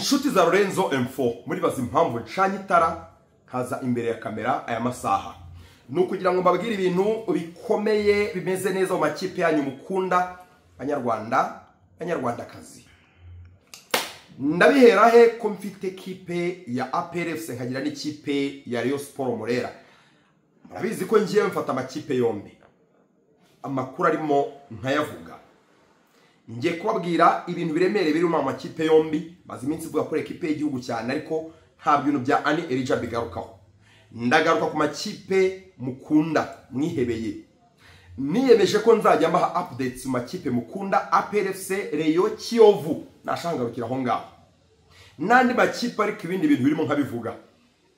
Inshuti za Lorenzo M4, muribaza impamvu ncanye itara nkaza imbere ya kamera aya masaha. Ni ukugira ngo mbabwire ibintu bikomeye bimeze neza mu makipe yanyu mukunda, Banyarwanda, Banyarwandakazi. Ndabihera he ko mfite ekipe ya APR FC nkagira n'ikipe ya Rayon Sport Murera. Murabizi ko ngiye mfata amakipe yombi, amakuru arimo nkayavuga. Ngiye kubabwira ibintu biremereye biri mu makipe yombi. Maze iminsi mvuga ko ekipe y'igihugu cyane, ariko nta bintu bya Ani Elijah bigarukaho. Ndagaruka ku makipe mukunda mwihebeye. Niyemeje ko nzajya mbaha updates mu makipe mukunda, APR FC, Rayon, Kiyovu. Nashangarukira aho ngaho. N'andi makipe, ariko ibindi bintu birimo nkabivuga.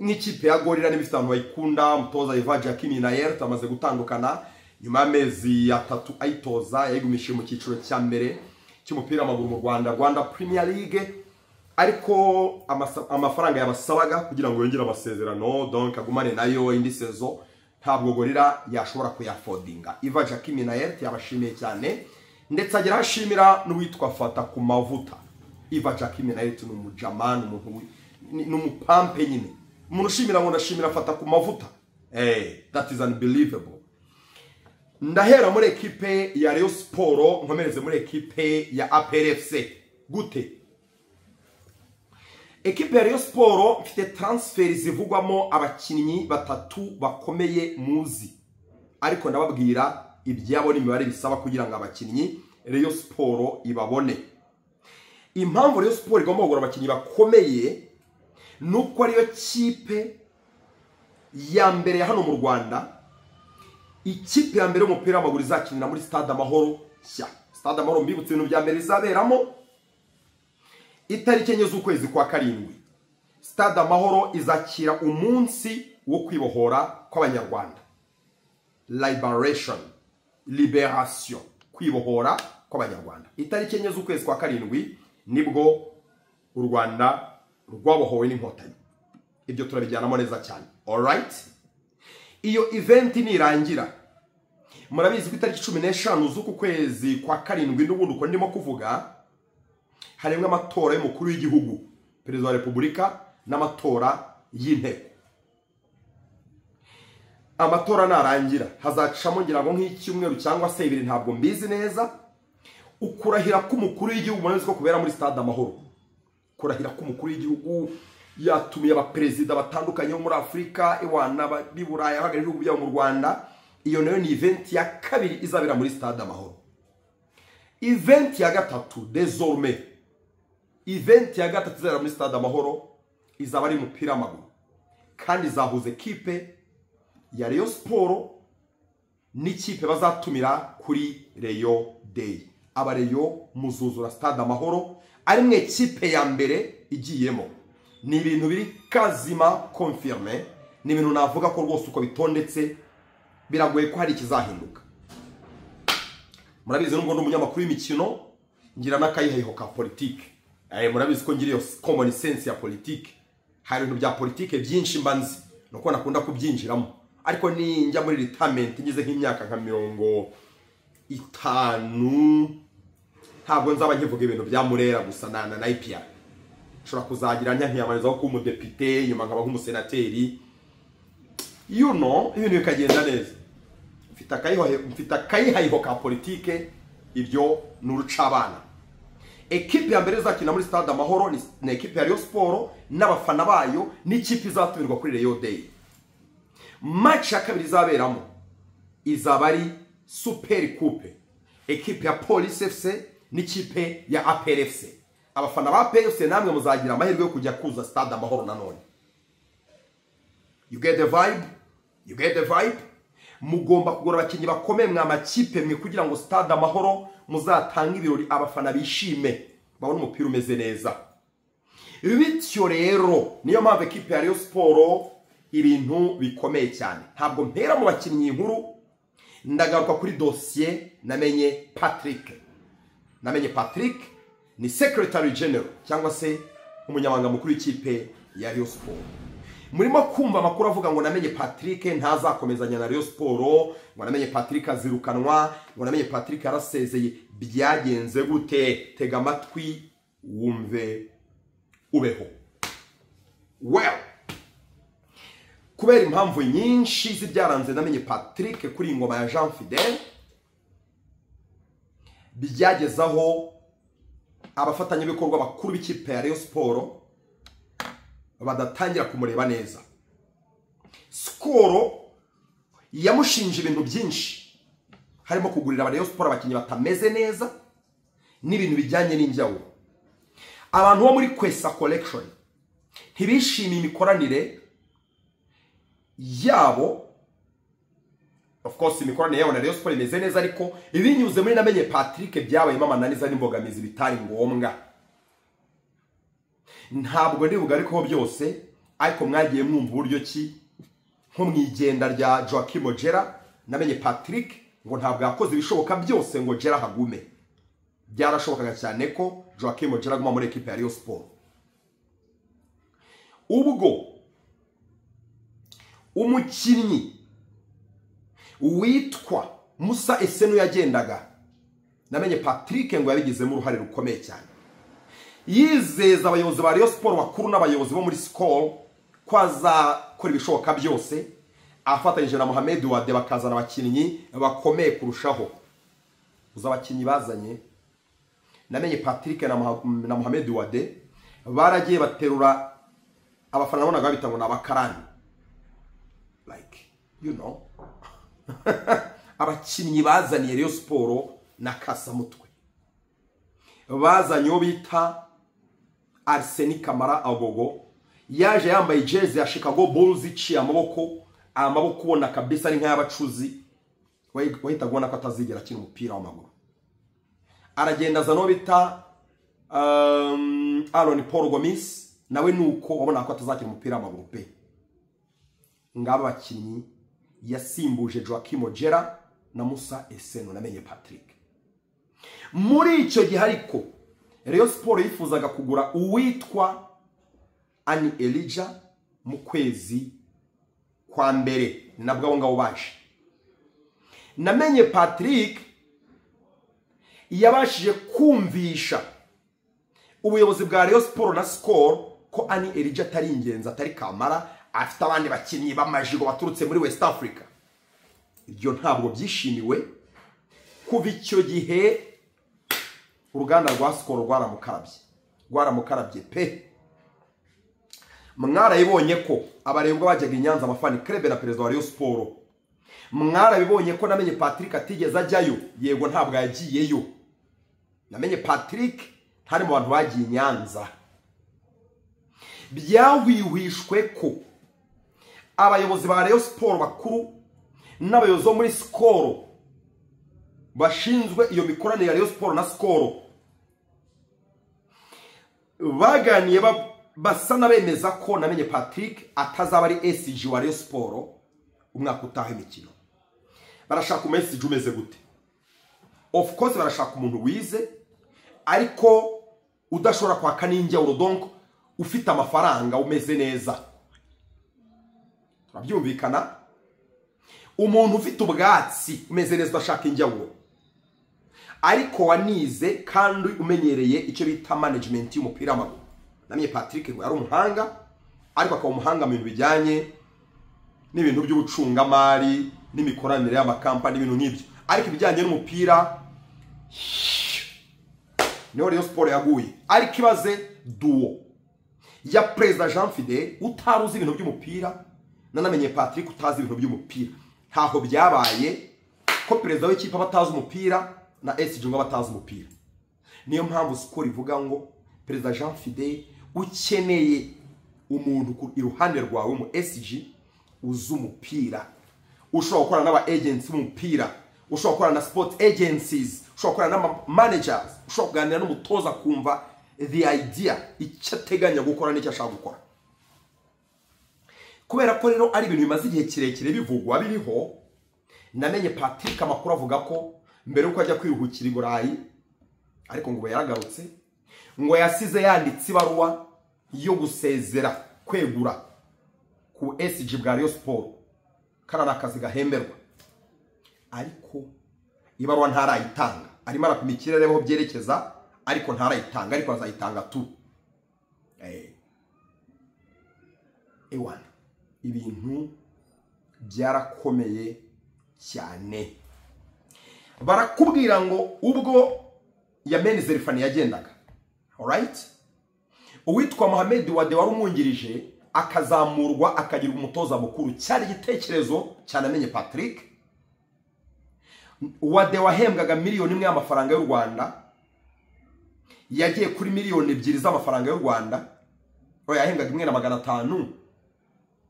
Nk'ikipe ya Gorilla n'ibifite abantu bayikunda, umutoza Ivan Jacky Nayer tamaze gutandukana nyuma y'amezi 3 ayitoza, yayigumishije mu cyiciro cya mbere cy'umupira w'amaguru mu Rwanda, Rwanda Premier League, ariko amafaranga yabasabaga kugira ngo yongere amasezerano, donc agumane nayo indi saison, ntabwo Gorilla yashobora kuyafodinga. Ivan Jacky Nayer yabashimiye cyane, ndetse agera ashimira n'uwitwa Fata ku mavuta. Ivan Jacky Nayer ni umujamani, umuntu ni umupampe nyine. Umuntu ushimira ngo ndashimira Fata ku mavuta. That is unbelievable. Ndahera muri ekipe ya Rayon Sport, nkomereze muri ekipe ya APR FC. Gute? Ekipe ya Rayon Sport mfite transfer zivugwamo abakinnyi 3 bakomeye muzi. Ariko ndababwira ibyabo n'imibare bisaba kugira ngo abakinnyi Rayon Sport ibabone. Impamvu Rayon Sport igomba kugura abakinnyi bakomeye nuko ariyo kipe ya mbere ya hano mu Rwanda, ikipe ya mbere y'umupira w'amaguru izakinira muri Stade Amahoro nshya. Stade Amahoro mbibutse ibintu bya mbere izaberamo itariki 4 z'ukwezi kwa 7. Stade Amahoro izakira umunsi wo kwibohora kw'Abanyarwanda. Liberation, liberation, kwibohora kw'Abanyarwanda. Itariki 4 z'ukwezi kwa 7 nibwo u Rwanda rwabohowe n'Inkotanyi. Ibyo turabijyanamo neza cyane. Alright? Iyo event nirangira, murabizi ko itariki 15 z'uku kwezi kwa 7 n'ubundi uko ndimo kuvuga, harimo amatora y'umukuru w'igihugu, Perezida wa Repubulika, n'amatora y'inteko. Amatora narangira hazacamo ngira ngo nk'icyumweru cyangwa se 2, ntabwo mbizi neza, ukurahira k'umukuru w'igihugu murabizi ko kubera muri Stade Amahoro. Kurahira k'umukuru w'igihugu yatumiye abaperezida batandukanye bo muri Afrika, ewana b'i Burayi, abahagarariye ibihugu byabo mu Rwanda. Iyo nayo ni event ya kabiri izabera muri Stade Amahoro. Event ya gatatu, désormais, event ya gatatu izabera muri Stade Amahoro izaba ari umupira w'amaguru, kandi izahuza ekipe ya Rayon Sport n'ikipe bazatumira kuri Rayon Day. Aba Rayon muzuzura Stade Amahoro ari mwe kipe ya mbere igiyemo. Ni ibintu biri quasiment confirmé, ni ibintu navuga ko rwose uko bitondetse biragoye ko hari ikizahinduka. Murabizi nubwo ndi umunyamakuru w'imikino, ngira n'akayihayiho ka politike. Murabizi ko ngira iyo common sense ya politike. Hari ibintu bya politike byinshi mba nzi, nuko nakunda kubyinjiramo. Ariko ninjya muri retirement ngize nk'imyaka nka 50, ntabwo nzaba nkivuga ibintu bya Murera gusa na IPR. Nshobora kuzagira nkiyamamarizaho kuba umudepite, nyuma nkaba nk'umusenateri. You know, ibintu bikagenda neza. Mfite akayihayiho ka politike, ibyo ni urucabana. Ekipe ya mbere izakina muri Stade Amahoro ni ekipe ya Rayon Sport n'abafana bayo, n'ikipe izatumirwa kuri Rayon Day. Match ya kabiri izaberamo izaba ari Super Coupe, ekipe ya Police FC n'ikipe ya APR FC. Abafana ba APR FC namwe muzagira amahirwe yo kujya kuza Stade Amahoro nanone. You get the vibe? You get the vibe? Mugomba kugura abakinnyi bakomeye mwa makipe mwe kugira ngo Stade Amahoro muzatange ibirori, abafana bishime, babone umupira umeze neza. Bityo rero niyo mpamvu ekipe ya Rayon Sport ibintu bikomeye cyane. Ntabwo mpera mu bakinnyi inkuru, ndagaruka kuri dossier namenye Patrick. Namenye Patrick ni secretary general cyangwa se umunyamabanga mukuru w'ikipe ya Rayon Sport. Murimo kumva amakuru avuga ngo namenye Patrick ntazakomezanya na Rayon Sport, ngo namenye Patrick azirukanwa, ngo namenye Patrick arasezeye. Byagenze gute? Tega amatwi wumve Ubeho. Well, kubera impamvu nyinshi z'ibyaranze Namenye Patrick kuri ingoma ya Jean Fidel, byagezaho abafatanyabikorwa bakuru b'ikipe ya Rayon Sport badatangira kumureba neza. Skol yamushinje ibintu byinshi, harimo kugurira Rayon Sport abakinnyi batameze neza n'ibintu bijyanye n'injyawuro. Abantu bo muri Kwesa Collection ntibishimiye imikoranire yabo. Of course imikoranire yabo na Rayon Sport imeze neza, ariko ibinyuze muri Namenye Patrick byabayemo amananiza n'imbogamizi bitari ngombwa. Ntabwo ndi bugariko byose, ariko mwagiye mwumva uburyo ki nko mwigenda rya Joachim Ojera, Namenye Patrick ngo ntabwo yakoze ibishoboka byose ngo Ojera hagume. Byarashobokaga cyane ko Joachim Ojera aguma muri equipe ya Rayon Sport. Ubwo umukinnyi witwa Musa Esenu yagendaga, Namenye Patrick ngo yabigizemo uruhare rukomeye cyane. Yizeza abayobozi ba Rayon Sport bakuru n'abayobozi bo muri Skol ko azakora ibishoboka byose afatanyije na Mohamed Wade bakazana abakinnyi bakomeye kurushaho. Uza abakinnyi bazanye, Namenye Patrick na Mohamed Wade baragiye baterura abafana bonaga babita ngo n'abakarani, like you know abakinnyi bazaniye Rayon Sport na Kasamutwe. Bazanye uwo bita Arsene Kamara Agogo, yaje yambaye jezi ya Chicago Bulls iciye amaboko ubona kabisa ari nk'abacuzi, wahita ubona ko atazigera akina umupira w'amaguru. Aragenda azana uwo bita Aaron Paul Gomis, nawe nuko wabona ko atazakina umupira w'amaguru pe. Ngaba bakinnyi yasimbuje Joachim Ojera na Musa Esenu Namenye Patrick. Muri icyo gihe ariko Rayon Sport yifuzaga kugura uwitwa Ani Elijah mu kwezi kwa mbere, nabwo abo ngabo baje. Namenye Patrick yabashije kumvisha ubuyobozi bwa Rayon Sport na Skol ko Ani Elijah atari ingenzi, atari kamara, afite abandi bakinnyi b'amajigo baturutse muri West Africa. Ibyo ntabwo byishimiwe. Kuva icyo gihe uruganda rwa Skol rwaramukarabye pe. Mwarayibonye ko abarebwa bajyaga i Nyanza amafani club na perezida wa Rayon Sport. Mwarabibonye ko Namenye Patrick atigeze ajyayo, yego ntabwo yagiyeyo. Namenye Patrick ntari mu bantu bagiye i Nyanza. Byahwihwishwe ko abayobozi ba Rayon Sport bakuru n'abayobozi bo muri Skol bashinzwe iyo mikoranire ya Rayon Sport na Skol baganiye basa n'abemeza ko Namenye Patrick atazaba ari SG wa Rayon Sport umwaka utaha imikino. Barashaka umu SG umeze gute? Of course barashaka umuntu wize ariko udashobora kwaka n'injyawuro, donc ufite amafaranga umeze neza. Turabyumvikana? Umuntu ufite ubwatsi umeze neza udashaka injyawuro, ariko wanize kandi umenyereye icyo bita management y'umupira w'amaguru. Namenye Patrick ngo yari umuhanga, ariko akaba umuhanga mu bintu bijyanye n'ibintu by'ubucungamari n'imikoranire y'amakampani n'ibintu nk'ibyo, ariko ibijyanye n'umupira niho Rayon Sport yaguye. Ariko ibaze duo ya Perezida Jean Fidel utaruzi ibintu by'umupira na Namenye Patrick utazi ibintu by'umupira. Ntaho byabaye ko perezida w'ikipe abatazi umupira na SG ngo abatazi umupira. Niyo mpamvu Skol ivuga ngo Perezida Jean Fidel ukeneye umuntu iruhande rwawe mu SG uzi umupira, ushobora gukorana n'aba agents b'umupira, ushobora gukorana na sport agencies, ushobora gukorana n'ama managers, ushobora kuganira n'umutoza kumva the idea, icyo ateganya gukora n'icyo ashaka gukora. Kubera ko rero ari ibintu bimaze igihe kirekire bivugwa biriho, Namenye Patrick amakuru avuga ko mbere yuko ajya kwiruhukira i Burayi, ariko ngo yaragarutse, ngo yasize yanditse ibaruwa yo gusezera kwegura ku SG bwa Rayon Sport, kana nakazi gahemberwa, ariko ibaruwa ntarayitanga. Arimo arapima ikirere aho byerekeza, ariko ntarayitanga, ariko azayitanga tu. Ewana ibintu byarakomeye cyane. Barakubwira ngo ubwo Yameni Zerifani yagendaga, alright, uwitwa Mohamed Wade wari umwungirije akazamurwa akagira umutoza mukuru, cyari igitekerezo cyanamenye Patrick. Wade wahembwaga miliyoni 1 y'amafaranga y'u Rwanda yagiye kuri miliyoni 2 z'amafaranga y'u Rwanda. Oya, yahembwaga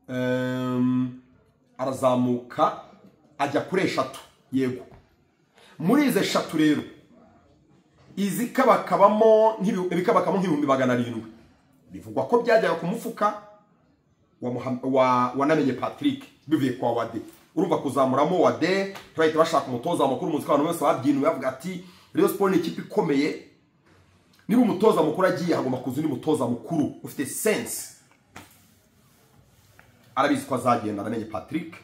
1,500, arazamuka ajya kuri 3. Yego, muri izi 3 rero izikabakabamo nk'ibikabakamo nk'ibihumbi 700 bivugwa ko byajyaga ku mufuka wa wanamenye Patrick bivuye kwa Wade. Urumva kuzamuramo Wade, bahita bashaka umutoza mukuru. Muzika abantu bose babyinuye bavuga ati Rayon Sport ni ikipe ikomeye, niba umutoza mukuru agiye hagomba kuza undi mutoza mukuru ufite sense. Arabizi ko azagenda anamenye Patrick,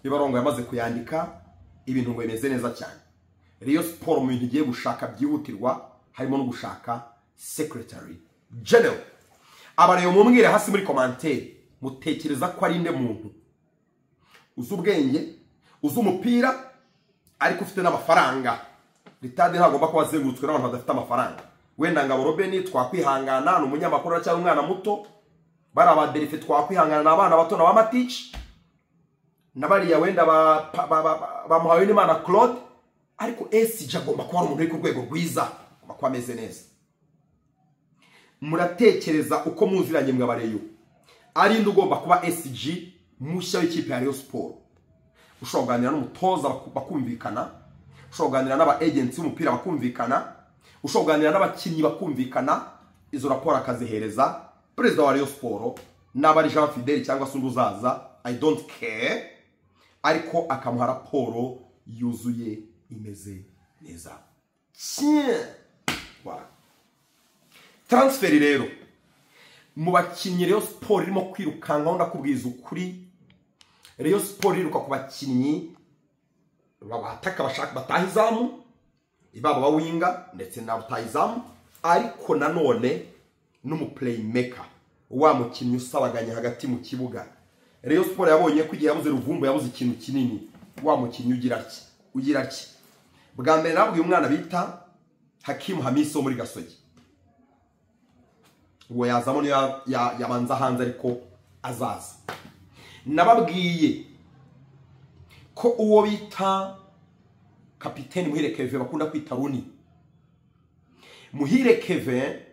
ibarongo yamaze kuyandika, ibintu ngo bimeze neza cyane. Rayon Sport mu bintu igiye gushaka byihutirwa harimo no gushaka secretary general. Abareyo mumbwire hasi muri commentaire, mutekereza ko ari nde muntu uzi ubwenge, uzi umupira, ariko ufite n'amafaranga? Ritade ntagomba kuba azengurutswe n'abantu badafite amafaranga. Wenda Ngabo Robeni twakwihangana, ni umunyamakuru cyangwa umwana muto, bari abaderife twakwihangana, n'abana bato na ba Matici na bariya wenda ba Muhawenimana Claude, ariko SG agomba kuba ari umuntu uri ku rwego rwiza, agomba kuba ameze neza. Muratekereza uko muziranye mwabareyo ari nde ugomba kuba SG mushya w'ikipe ya Rayon Sport? Ushobora kuganira n'umutoza bakumvikana, ushobora kuganira n'aba agents b'umupira bakumvikana, ushobora kuganira n'abakinnyi bakumvikana, izo raporo akazihereza perezida wa Rayon Sport, naba ari Jean Fidel cyangwa se undi uzaza, I don't care, ariko akamuha raporo yuzuye imeze neza. Voilà. Transfer rero mu bakinnyi Rayon Sport irimo kwirukankaho, ndakubwiza ukuri, Rayon Sport iruka ku bakinnyi babataka bashaka bataha izamu, ibaba bawinga ndetse na bataha izamu, ariko nanone n'umuplaymaker wa mukinnyi usabaganya hagati mu kibuga. Rayon Sport yabonye ko igihe yabuze Ruvumbu yabuze ikintu kinini, wa mukinnyi ugira ki. Bwa mbere nabwiye umwana bita Hakimu Hamisi wo muri Gasogi, uwo yazamo niyo yabanza hanze ariko azaza. Nababwiye ko uwo bita kapiteni Muhire Keve bakunda kwita Runi, Muhire Keve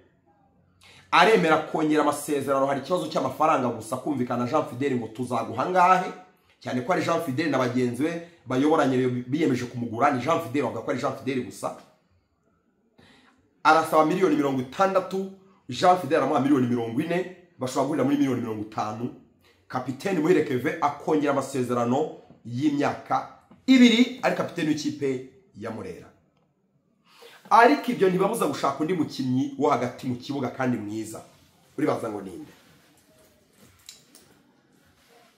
aremera kongera amasezerano, hari ikibazo cy'amafaranga gusa kumvikana Jean Fidel ngo tuzaguha ngahe, cyane ko ari Jean Fidel na bagenzi be bayoboranye biyemeje kumugura, ni Jean Fidel bavuga ko ari Jean Fidel gusa. Arasaba miliyoni 60, Jean Fidel aramuha miliyoni 40, bashobora guhurira muri miliyoni 50. Kapiteni Muhire Keve akongera amasezerano y'imyaka 2 ari kapiteni w'ikipe ya Murera. Ariko ibyo ntibabuza gushaka undi mukinnyi wo hagati mu kibuga kandi mwiza. Uribaza ngo ninde?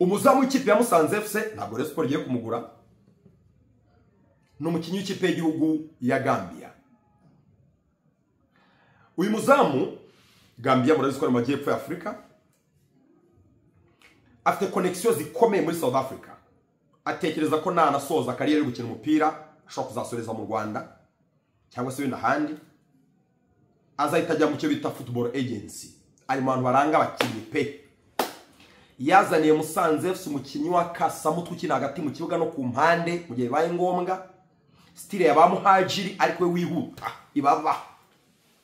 Umuzamu w'ikipe ya Musanze FC ntabwo Rayon Sport igiye kumugura, ni umukinnyi w'ikipe y'igihugu ya Gambia. Uyu muzamu Gambia murazi ko ari mu majyepfo ya Afurika, afite connection zikomeye muri South Africa. Atekereza ko nanasoza kariyeri yo gukina umupira ashobora kuzasoreza mu Rwanda cyangwa se wenda ahandi, azahita ajya mu cyo bita football agency. Ari mu bantu baranga abakinnyi pe. Yazaniye Musanze FC umukinnyi wa Kasamutwe ukina hagati mu kibuga no ku mpande mu gihe bibaye ngombwa, style ya ba Muhajiri ariko we wihuta ibaba,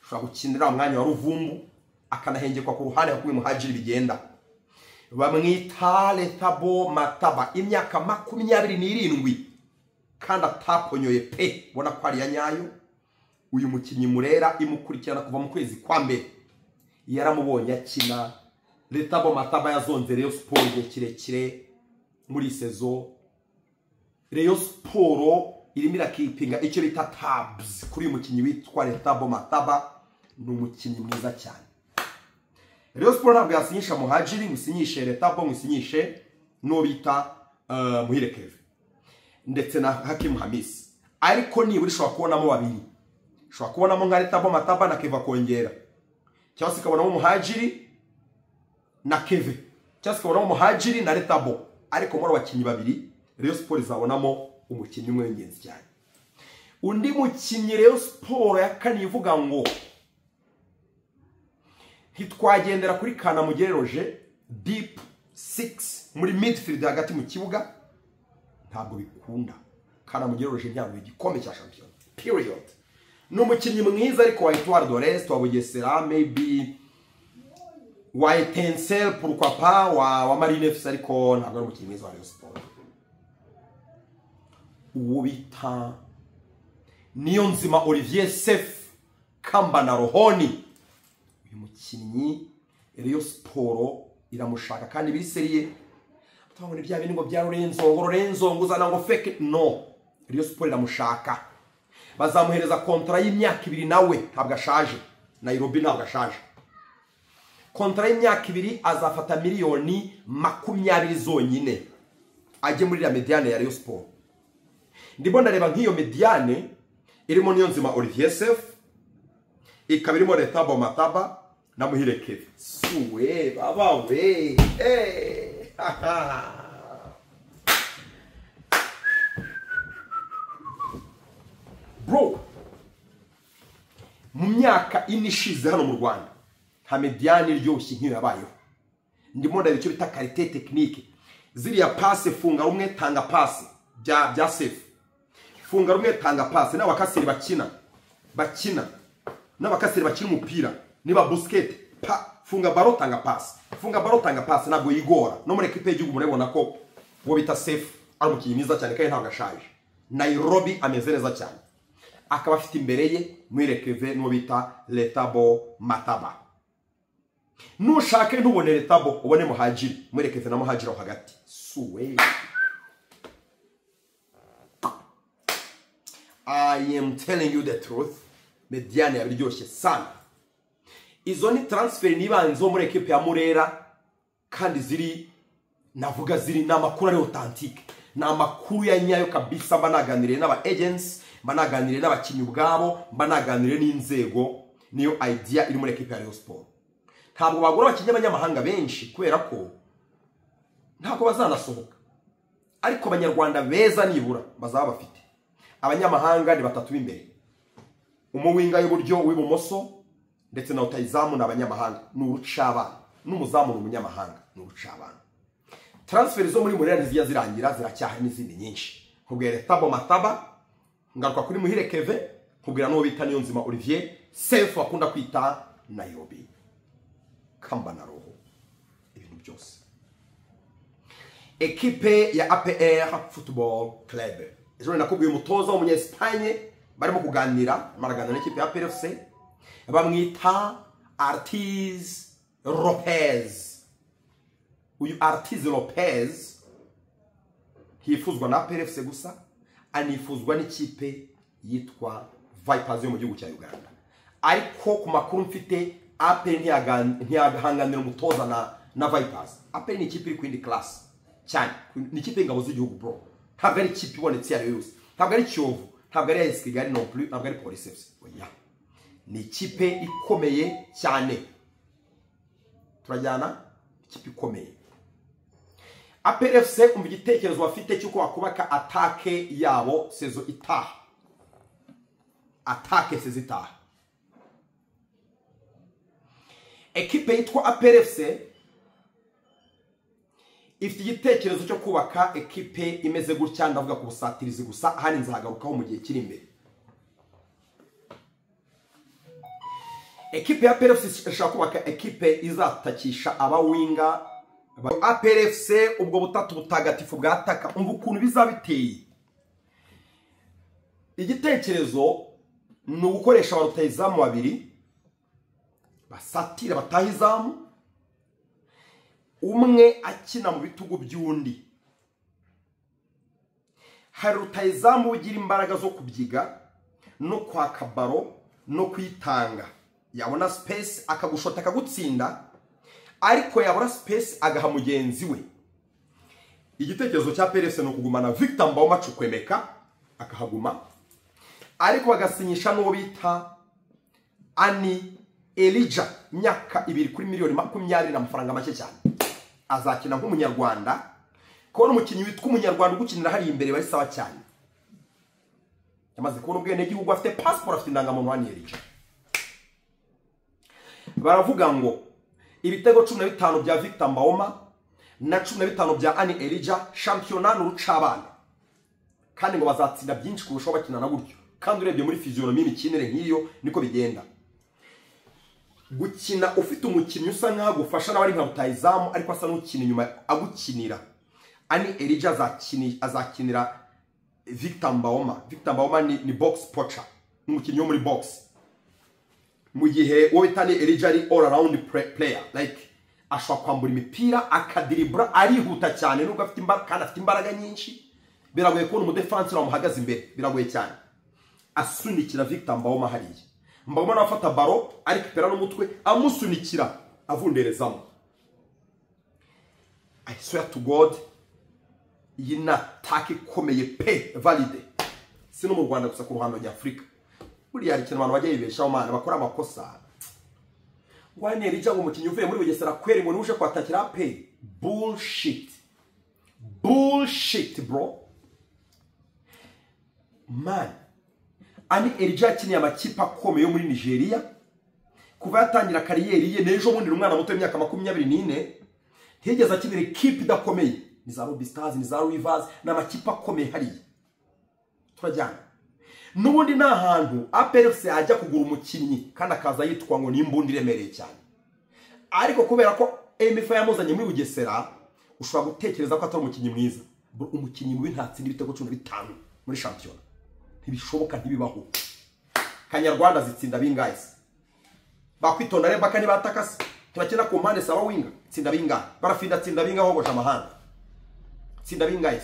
ushobora gukinira umwanya wa Ruvumbu akanahengekwa ku ruhande kuko Muhajiri bigenda. Bamwita Letabo Mataba, imyaka 27 kandi ataponyoye pe, ubona ko ari ya nyayo. Uyu mukinnyi Murera imukurikirana kuva mu kwezi kwa mbere, yaramubonye akina. Letabo Mataba yazonze Rayon Sport igihe kirekire muri sezo. Rayon Sport irimo irakipinga icyo bita tabs kuri uyu mukinnyi witwa Letabo Mataba, ni umukinnyi mwiza cyane. Rayon Sport ntabwo yasinyisha Muhajiri, ngo isinyishe Letabo, ngo isinyishe n'uwo bita Muhire Keve ndetse na Hakimu Hamisi, ariko nibura ishobora kubonamo babiri, ishobora kubonamo nka Letabo Mataba na Keva kongera. cyangwa se ikabonamo Muhajiri na Keve, cyangwa se ikabonamo Muhajiri na Retabo. Ariko muri abakinnyi babiri Rayon Sport izabonamo umukinnyi umwe w'ingenzi cyane. Undi mukinnyi Rayon Sport ya kane ivuga ngo ntitwagendera kuri Kanamugire Roger deep 6 muri midfield hagati mu kibuga, ntabwo bikunda. Kanamugire Roger ntabwo igikombe cya shampiyona, period. Ni umukinnyi mwiza ariko wa Etoile de l'Est, wa Bugesera, maybe wa Etincelle, pourquoi pas wa Marine FC, ariko ntabwo ari umukinnyi mwiza wa Rayon Sport. Uwo bita Niyonzima Olivier Sef Kamba na Rohoni, uyu mukinnyi Rayon Sport iramushaka kandi biri seriye. Tutabona ibya bintu ngo bya Lorenzo, ngo Lorenzo ngo uzana ngo fake, no. Rayon Sport iramushaka, bazamuhereza kontra y'imyaka 2, nawe ntabwo ashaje. Nairobi ntabwo ashaje. Kontra y'imyaka 2 azafata miliyoni 20 zonyine, ajye muri la mediane ya Rayon Sport. Ndimo ndareba nk'iyo mediane irimo Niyonzima Olivier Sef, ikaba irimo Retabo Mataba na Muhire Keve. Suwe baba we, bro, mu myaka 4 ishize hano mu Rwanda nta mediane iryoshye nk'iyo yabayeho. Ndimo ndareba icyo bita qualité technique, ziriya passe funga rumwe tanga passe bya Sef, funga rumwe tanga passe, n'abakaseri bakina n'abakaseri bakina umupira, niba Busquets pa funga baro tanga passe, funga baro tanga passe, ntabwo yigora. No muri equipe y'igihugu murabona ko uwo bita Sef ari umukinnyi mwiza cyane kandi ntabwo ashaje. Nairobi ameze neza cyane, akaba afite imbere ye Muhire Keve n'uwo bita Retabo Mataba. Nushake ntubone Retabo, ubone Muhajiri, Muhire Keve na Muhajiri aho hagati. Suwe, I am telling you the truth, mediane yabiryoshye sana. Izo ni transfer nibanze muri equipe ya Murera, kandi ziri navuga ziri n'amakuru ari authentique, n'amakuru ya nyayo kabisa. Banaganiriye n'aba agents, banaganiriye n'abakinnyi ubwabo, banaganiriye n'inzego. Niyo idea iri muri equipe ya Rayon Sport. Ntabwo bagura abakinnyi b'abanyamahanga benshi kubera ko ntabwo bazanasohoka, ariko abanyarwanda beza nibura bazaba bafite. Abanyamahanga ni 3 b'imbere, umuwinga y'uburyo w'ibumoso ndetse na utayizamu ni abanyamahanga, ni urucabana, n'umuzamu ni umunyamahanga, ni urucabana. Transfer zo muri Murera ntizijya zirangira, ziracyaha n'izindi nyinshi. Nkubwira Retabo Mataba, ngaruka kuri Muhire Keve, nkubwira n'uwo bita Niyonzima Olivier Sef akunda kwita Nairobi Kamba na Roho, ibintu byose. Ekipe ya APR Football Club, ejo nakubwiye umutoza w'umunya-Espagne barimo kuganira, baraganira n'ikipe ya APR FC, bamwita Artiz Lopez. Uyu Artiz Lopez hifuzwa na APR FC gusa, anifuzwa n'ikipe yitwa Vipers yo mu gihugu cya Uganda. Ariko ku makuru mfite, APR ntiyahanganira umutoza na Vipers. APR ni ikipe iri ku yindi class cyane, ni ikipe y'ingabo z'igihugu bro. Ntabwo ari ikipe ibonetse iyo yose, ntabwo ari Kiyovu, ntabwo ari AS Kigali non plus, ntabwo ari Police FC, oya, ni ikipe ikomeye cyane. Turajyana, ikipe ikomeye. APR FC, umva igitekerezo bafite cy'uko bakubaka atake yabo sezo itaha, atake sezo itaha. Ekipe yitwa APR FC ifite igitekerezo cyo kubaka ekipe imeze gutya. Ndavuga ku busatirizi gusa, ahandi nzagarukaho mu gihe kiri imbere. Ekipe ya APR FC ishaka kubaka ekipe izatakisha abawinga APR FC, ubwo butatu butagatifu bwataka. Umva ukuntu bizabiteye. Igitekerezo ni ugukoresha abarutayizamu babiri basatira bataha izamu, umwe akina mu bitugu by'undi. Hari rutayizamu ugira imbaraga zo kubyiga no kwaka baro no kwitanga, yabona space akagushota akagutsinda, ariko yabura space agaha mugenzi we. Igitekerezo cya PRS ni ukugumana Victor Mboma Chukwemeka akahaguma, ariko bagasinyisha n'uwo bita Ani Elijah, imyaka 2 kuri miliyoni 20 n'amafaranga make cyane. Azakina nk'umunyarwanda. Kubona umukinnyi witwa umunyarwanda ugukinira hari imbere bari sawa cyane. Yamaze kubona ubwene gihugu, afite passport, afite indangamuntu hano Elijah. Baravuga ngo ibitego 15 bya Victor Mbaoma na 15 bya Ani Elijah, shampiyona n'urucabana. Kandi ngo bazatsinda byinshi kurushaho bakina na gutyo. Kandi urebye muri physionomie imikinire nk'iyo niko bigenda. Gukina ufite umukinnyi usa nkaho agufasha nawe ari nka rutayizamu ariko asa n'ukina inyuma agukinira. Ani Elijah azakinira Victor Mbaoma. Victor Mbaoma ni box poacher, umukinnyi wo muri box. Mu gihe uwo bita ni Elijah ari all around player, like ashobora kwambura imipira akadiribura, arihuta cyane nubwo afite imbaraga, kandi afite imbaraga nyinshi. Biragoye kubona umudefansi wamuhagaze imbere, biragoye cyane. Asunikira Victor Mbaoma hariya. Mbaoma nawe afata baro arikipera n'umutwe amusunikira avunderezamo. I swear to God, iyi ni atake ikomeye pe, valide. Si no mu Rwanda gusa, ku ruhando nyafurika. Buriya hari ikintu abantu bajya bibeshaho mana, bakora amakosa. Ngo Ani Elijah ngo umukinnyi uvuye muri Bugesera kweri ngo nuje kwatakira pe. Bullshit. Bullshit bro. Man, Ani Elijah yakiniye amakipe akomeye yo muri Nigeria. Kuva yatangira kariyeri ye n'ejo bundi umwana muto w'imyaka 24 ntiyigeze akinira ikipe idakomeye. Ni za Ruby Stars, ni za Rivers, ni amakipe akomeye hariya. Turajyana. N'ubundi nta hantu APR FC ajya kugura umukinnyi kandi akaza yitwa ngo ni imbundi iremereye cyane. Ariko kubera ko MFA yamuzanye muri Bugesera, ushobora gutekereza ko atari umukinnyi mwiza. Umukinnyi mubi ntatsinda ibitego 15 muri shampiyona. Ntibishoboka, ntibibaho. Kanyarwanda zitsinda bingahe? Bakwitonda Rebaka nibatakase. Tubakina ku mpande saba winga, tsinda bingahe? Barafinda tsinda bingahe hogoje amahanga. Tsinda bingahe?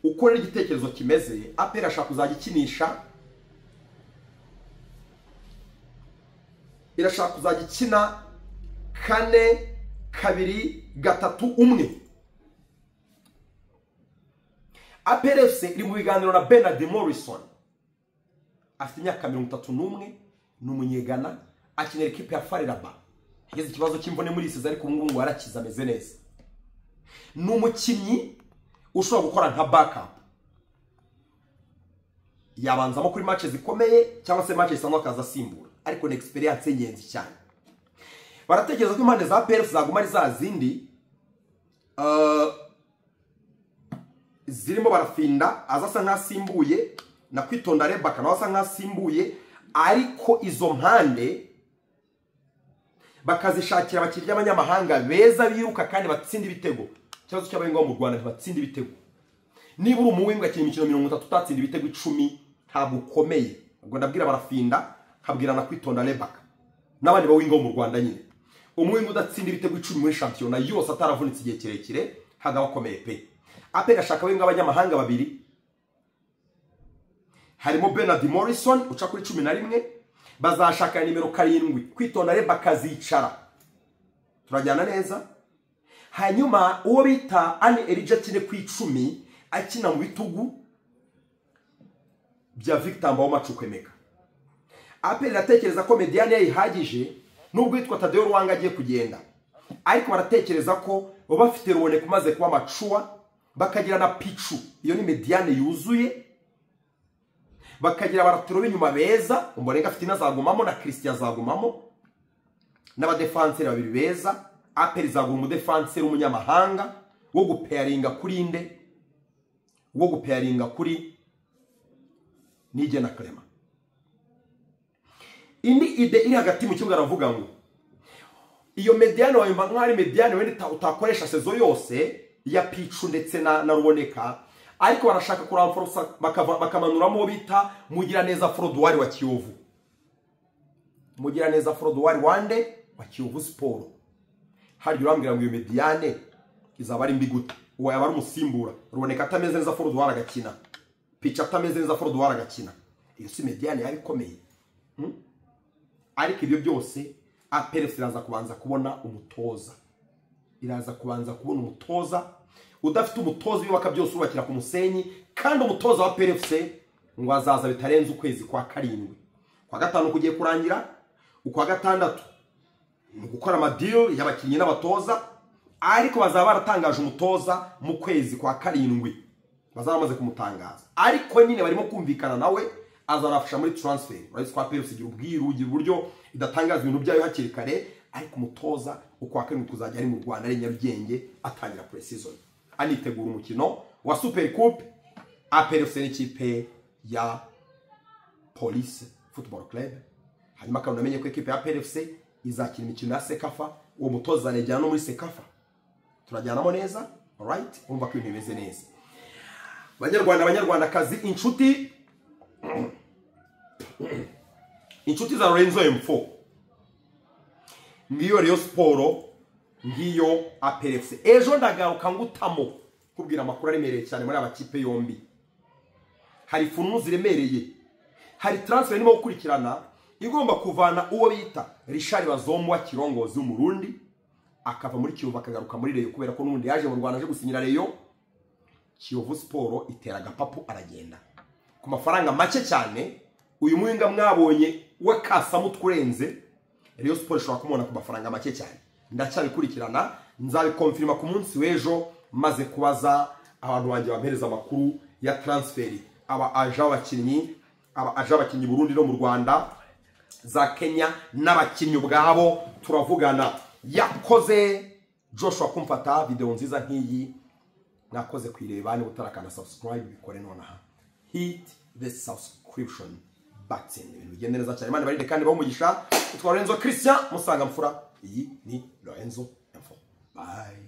Uko rero igitekerezo kimeze, APR ashaka kuzajya ikinisha, irashaka kuzajya ikina 4 2 3 1. APR FC iri mu biganiro na Bernard Morrison. Afite imyaka 31, ni umunyegana, akinira ikipe ya FAR Rabat. Yagize ikibazo cy'imvune muri isize ariko ubu ngubu yarakize ameze neza. Ni umukinnyi ushobora gukora nka backup. Yabanzamo kuri match zikomeye cyangwa se match zisanzwe akaza asimbura, ariko ni experience y'ingenzi cyane. Baratekereza ko impande za APR zaguma ari za zindi zirimo Barafinda azasa nkasimbuye na Kwitonda Rebaka nawe asa nkasimbuye, ariko izo mpande bakazishakira abakiriya b'abanyamahanga beza biruka kandi batsinda ibitego. Ikibazo cy'abahinga mu Rwanda ntibatsinda ibitego. Niba uri umuwinga akina imikino 30 utatsinda ibitego 10 ntabwo ukomeye. Ubwo ndabwira Barafinda, nkabwira na Kwitonda Rebaka n'abandi bawinga mu Rwanda nyine. Umuwinga udatsinda ibitego 10 muri shampiyona yose ataravunitse igihe kirekire hagaba akomeye pe. APR ashaka abahinga b'abanyamahanga babiri, harimo Bernard Morrison uca kuri 11, bazashaka nimero 7 Kwitonda Rebaka azicara. Turajyana neza. Hanyuma uwo bita Ani Elijah akine ku 10 akina mu bitugu bya Victor Mbaoma Chukwemeka. APR iratekereza ko mediane yayihagije nubwo yitwa Tadeo Ruwanga agiye kugenda, ariko baratekereza ko bafite Ruboneka umaze kuba macuwa, bakagira na Pichu, iyo ni mediane yuzuye, bakagira abaratiro b'inyuma beza, Ombolenga afite inazagumamo na Christian azagumamo, n'abadefanseri babiri beza. APR izagura umudefanseri w'umunyamahanga wo gupearinga kuri inde, wo gupearinga kuri Nigena Clement. Indi ide iri hagati mu kibuga aravuga ngo iyo mediane wayumva nk'ari mediane wenda utakoresha sezo yose ya Pichu ndetse na Ruboneka, ariko barashaka kuramforosa bakamanuramo bita Mugiraneza Frodouard wa Kiyovu. Mugiraneza Frodouard wande wa Kiyovu Sport. Hari urambwira ngo iyo mediane izaba ari mbi gute? Uwo yaba ari umusimbura. Ruboneka atameze neza Frodouard agakina, Pichu atameze neza Frodouard agakina. Iyo si mediane yari ikomeye. Ariko ibyo byose APR iraza kubanza kubona umutoza. Iraza kubanza kubona umutoza. Udafite umutoza yubaka byose ubakira ku musenyi, kandi umutoza wa APR FC ngo azaza bitarenze ukwezi kwa 7. Kwa 5 kugiye kurangira, Ukwa gatandatu mu gukora amadeal y'abakinnyi n'abatoza, ariko bazaba baratangaje umutoza mu kwezi kwa karindwi, bazaba bamaze kumutangaza, ariko nyine barimo kumvikana nawe azanafasha muri transfer. Urabizi ko APR igira ubwiru, igira uburyo idatangaza ibintu byayo hakiri kare, ariko umutoza ukwa karindwi kuzajya ari mu Rwanda, ari Nyarugenge, atangira pre-season, anitegura umukino wa Super Coupe APR FC n'ikipe ya Police Football Club. Hanyuma kandi unamenye ko ekipe ya APR FC izakina imikino ya Sekafa, uwo mutoza anajyana no muri Sekafa, turajyanamo neza. Alright, urumva ko ibintu bimeze neza. Banyarwanda, banyarwandakazi, inshuti za Lorenzo M4, ngiyo Rayon Sport, ngiyo APR FC. Ejo ndagaruka ngutamo kubwira amakuru aremereye cyane muri abakipe yombi. Hari fununu ziremereye, hari transfer irimo gukurikirana igomba kuvana uwo bita Richard Bazombo wa Kirongozi w'Umurundi, akava muri Kiyovu akagaruka muri Rayon, kubera ko n'ubundi yaje mu Rwanda aje gusinyira Rayon. Kiyovu Sport itera agapapu aragenda ku mafaranga make cyane. Uyu muhinga mwabonye we kasamutwe urenze, Rayon Sport ishobora kumubona ku mafaranga make cyane. Ndacyabikurikirana, nzabikonfirma ku munsi w'ejo maze kubaza abantu banjye bampereza amakuru ya transfer, aba aje abakinnyi, aba aje abakinnyi Burundi no mu Rwanda, za Kenya n'abakinnyi ubwabo turavugana. Yakoze Joshua kumfata video nziza nk'iyi, mwakoze kuyireba. Niba utarakanda subscribe bikore nonaha, hit the subscription button, ibintu bigende neza cyane. Imana ibarinde kandi bahe umugisha. Nitwa Lorenzo Christian Musanga Mfura, iyi ni Lorenzo Info. Bye.